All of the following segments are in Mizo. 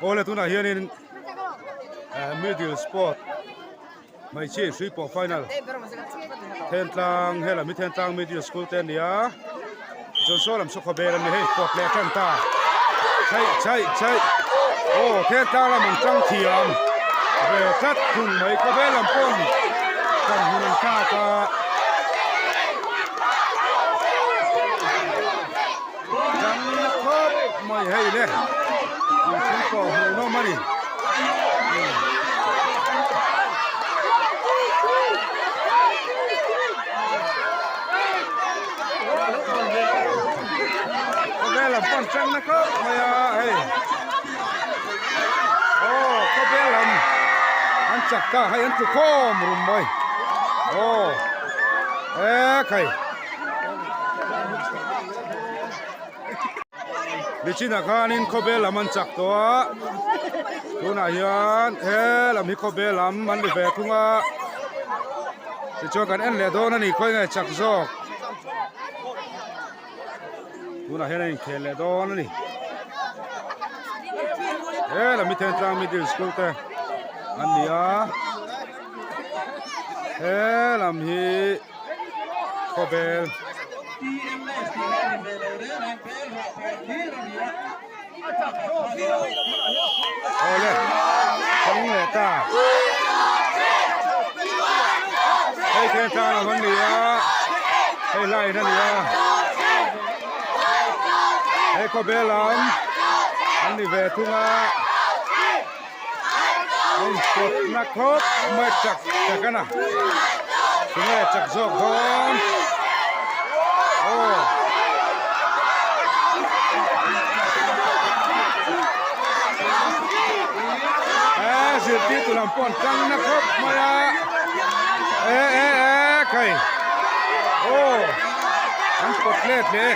Awle tunah hianin middle sport hmeichhia inhrui pawh final Thentlang helam hi Thentlang middle school te a ni a chuan saw lam saw khawvel a ni hei kawt leh tan ta chhaih chhaih chhaih aw Thentlang lam an tang thiam ve tlat thung mai khawvel lam pawn kan hun an thlak a. Dang na khawp mai hei le inchhung pawh hmuhnawm a ni. Khawvel lam pawn tang na khawp mai a hei aw khawvel lam an chak ta hei an tlu khawm rum mai aw ekhai. Nichinah khanin khawvel lam an chak tawh a, tunah hian he lam hi khawvel lam an ni ve thung a, tichuan kan en leh dawn a ni khawi nge chak zawk tunah hian a inkhel leh dawn a ni he lam hi Thentlang Middle School te an ni a he lam hi. Khawvel. Awle thang leh ta. Hei khen tlang lam an ni a, hei line a ni a. Hei khawvel lam an ni ve thung a. Hei kawtna khawp mai chak chak a na tunge chak zawk dawn aw e zirtirtu lam pawh an tang na khawp mai a e e e khai aw an kawt let hle.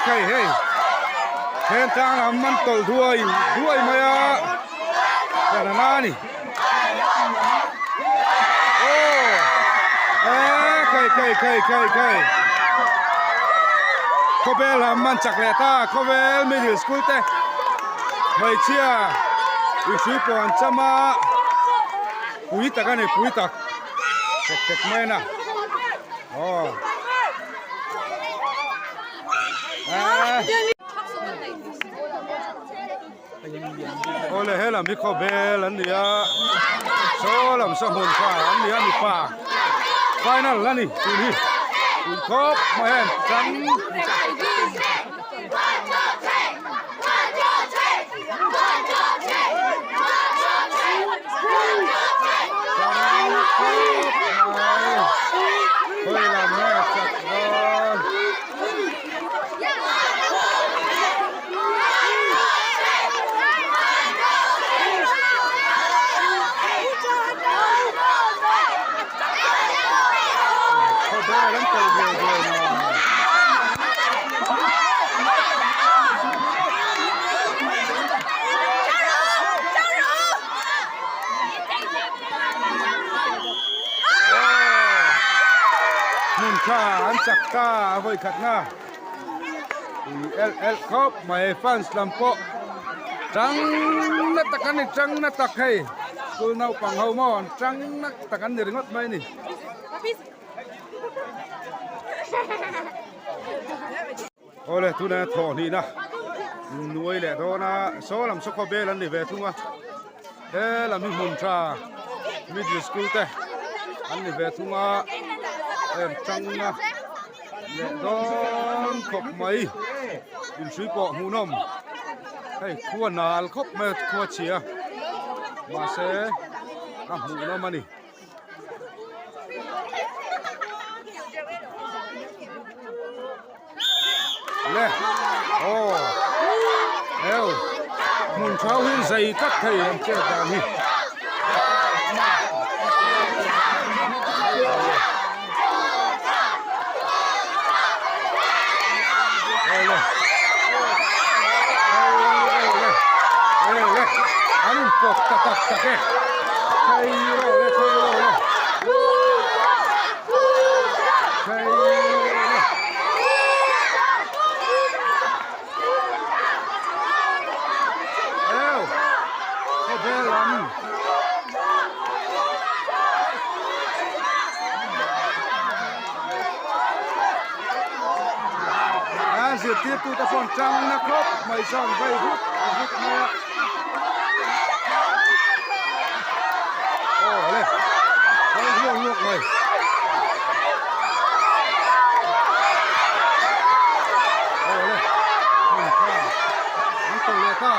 Hei hei then tlang lam an tawlh duai duai mai a kan a na a ni aw e khai khai khai khai khai khawvel lam an chak leh ta khawvel middle school te hmeichhia inhrui pawh an cham a pui tak a ni pui tak. Tek tek mai a na aw awle he lam hi khawvel an ni a saw lam saw hmun kha an ni a mipa final a ni tun hi tun khawp mai hian tang Khawi lam nge chak dawn. Khawvel an kal ve ve na. Hmun tha an chak ta a vawi khat na ui elh elh khawp mai fans lam pawh tang na tak an ni tang na tak hei school naupang ho maw an tang na tak an ni ringawt mai a ni. Awle tuna thawh hnihna nuai leh dawn a saw lam saw khawvel an ni ve thung a he lam hi hmun tha middle school te an ni ve thung a heng tangna leh dawn khawp mai inhrui pawh hmuhnawm hei khua nal khawp mai a khua chhia mahse a hmuhnawm a ni. Le aw eu hmun thau hi zai tlat thei an chet dan hi. Awle awle awle an inpawk ta tak tak e. Thei rawh le thei rawh le. Thei. zirtirtute pawh an tang na khawp mai chuan vei vut vut mai a. Aw le, kal hluak hluak mai. Aw le, hmun kha an ko leh ta.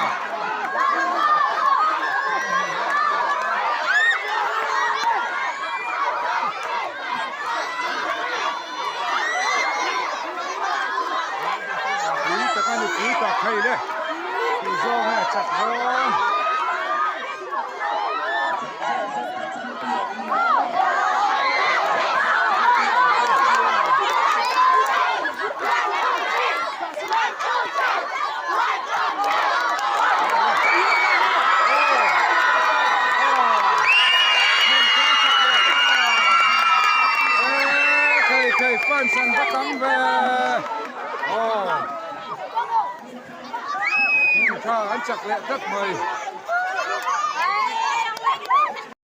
Pui tak a ni pui tak hei le tih zawng hi a chak dawn. Thei thei fans an va tam ve aw hmun tha an chak leh tlat mai.